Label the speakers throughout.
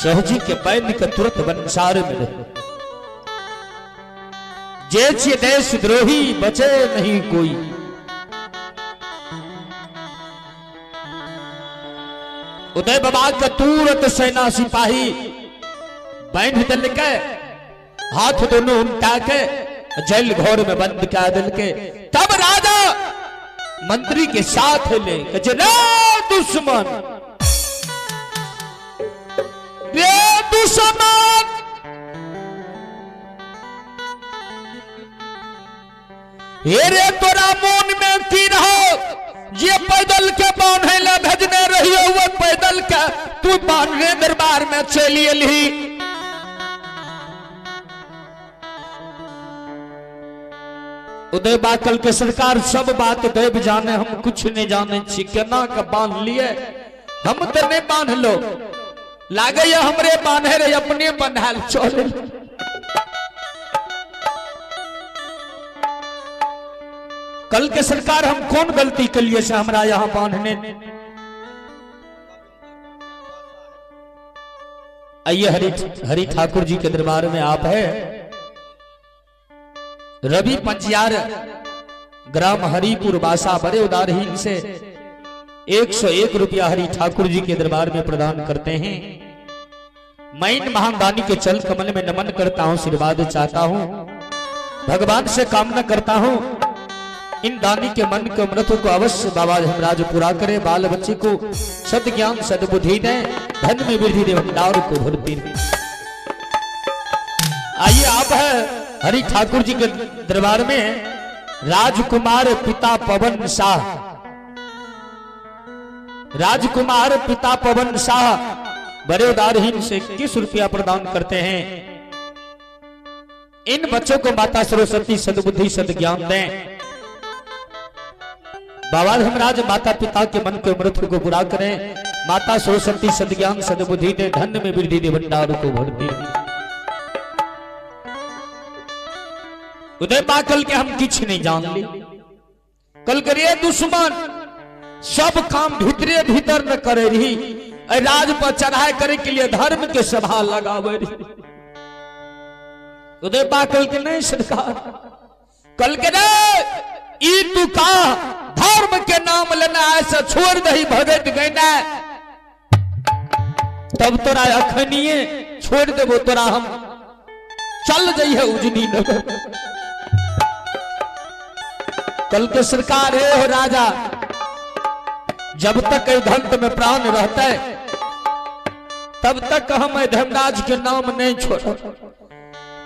Speaker 1: सहजी के बांध के तुरंत बंसार में रहे। जे छिए देशद्रोही बचे नहीं कोई। उदय बाबा के तुरंत सेना सिपाही बांध दिलके, हाथ दोनों उल्टा के जेल घर में बंद कर दिलके। तब राजा मंत्री के साथ ले के रे दुश्मन, रे दुश्मन, हे रे तोरा मन में की रहो जे पैदल के बांधे ले भेजने रहियो, वो पैदल के तू बांधने दरबार में चली अली। उदय बाकल के सरकार सब बात देव जाने, हम कुछ नहीं जाने छी, केना के बांध लिए, हम तो नहीं बांध लो, लागे हमरे बांधे रे अपने बंधाल चले। कल के सरकार हम कौन गलती के लिए से हमरा यहां बांधने। आइए हरि हरि ठाकुर जी के दरबार में आप है। रवि पंजियार ग्राम हरिपुर बासा बड़े उदारहीन से 101 रुपया हरि ठाकुर जी के दरबार में प्रदान करते हैं। मैं इन महान दानी के चल कमल में नमन करता हूं, आशीर्वाद चाहता हूं, भगवान से कामना करता हूं इन दानी के मन के अमृत को अवश्य बाबा धर्मराज पूरा करे, बाल बच्चे को सदज्ञान सद्बुद्धि दे, धन में वृद्धि दे, भंडार को भरती दे। आइए आप है हरि ठाकुर जी के दरबार में राजकुमार पिता पवन शाह, राजकुमार पिता पवन शाह बड़े उदारहीन से 21 रुपया प्रदान करते हैं। इन बच्चों को माता सरस्वती सद्बुद्धि सद्ज्ञान दें। बाबा धर्मराज माता पिता के मन के मृत्यु को पूरा करें, माता सरस्वती सद्ज्ञान सद्बुद्धि दे, धन में वृद्धि दे, भंडार को भर दे। उदय बाकल के हम किछ नहीं जान ली, कल करिए दुश्मन सब काम भीतरे भीतर न करे रही, राज पर चढ़ाई करे के लिए धर्म के सभा लगावे रही। उदय बाकल के नहीं सरकार, कल के ई तू का धर्म के नाम लेना ऐसा छोड़ दही भगत गए, तब तोरा अखनिए छोड़ देबो, तोरा हम चल जाइए उजनी नगर। कल के सरकार हे हो राजा, जब तक धंत में प्राण रहता है तब तक हम धर्मराज के नाम नहीं छोड़।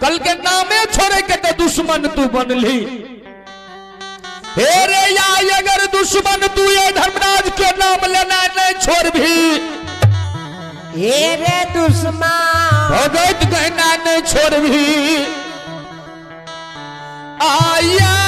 Speaker 1: कल के नामे छोड़े के तो दुश्मन तू बन ली, हे रे या अगर दुश्मन तू ये धर्मराज के नाम लेना नहीं छोड़ भी,
Speaker 2: हे रे दुश्मन
Speaker 1: भगत कहना नहीं छोड़ भी। आया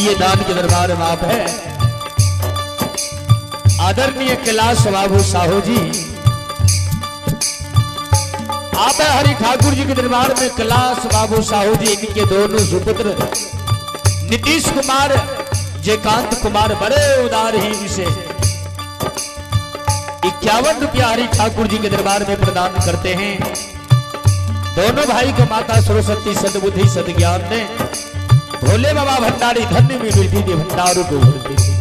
Speaker 1: आइए दान के दरबार में आप है आदरणीय कैलाश बाबू साहू जी। आप है हरि ठाकुर जी के दरबार में कैलाश बाबू साहू जी, इनके दोनों सुपुत्र नीतीश कुमार जयकांत कुमार बड़े उदार ही से 51 रुपया हरि ठाकुर जी के दरबार में प्रदान करते हैं। दोनों भाई को माता सरस्वती सद्बुद्धि सद्ज्ञान ने भोले बाबा भंडारी धन्य में वृद्धि दे, भंडारों को भरती।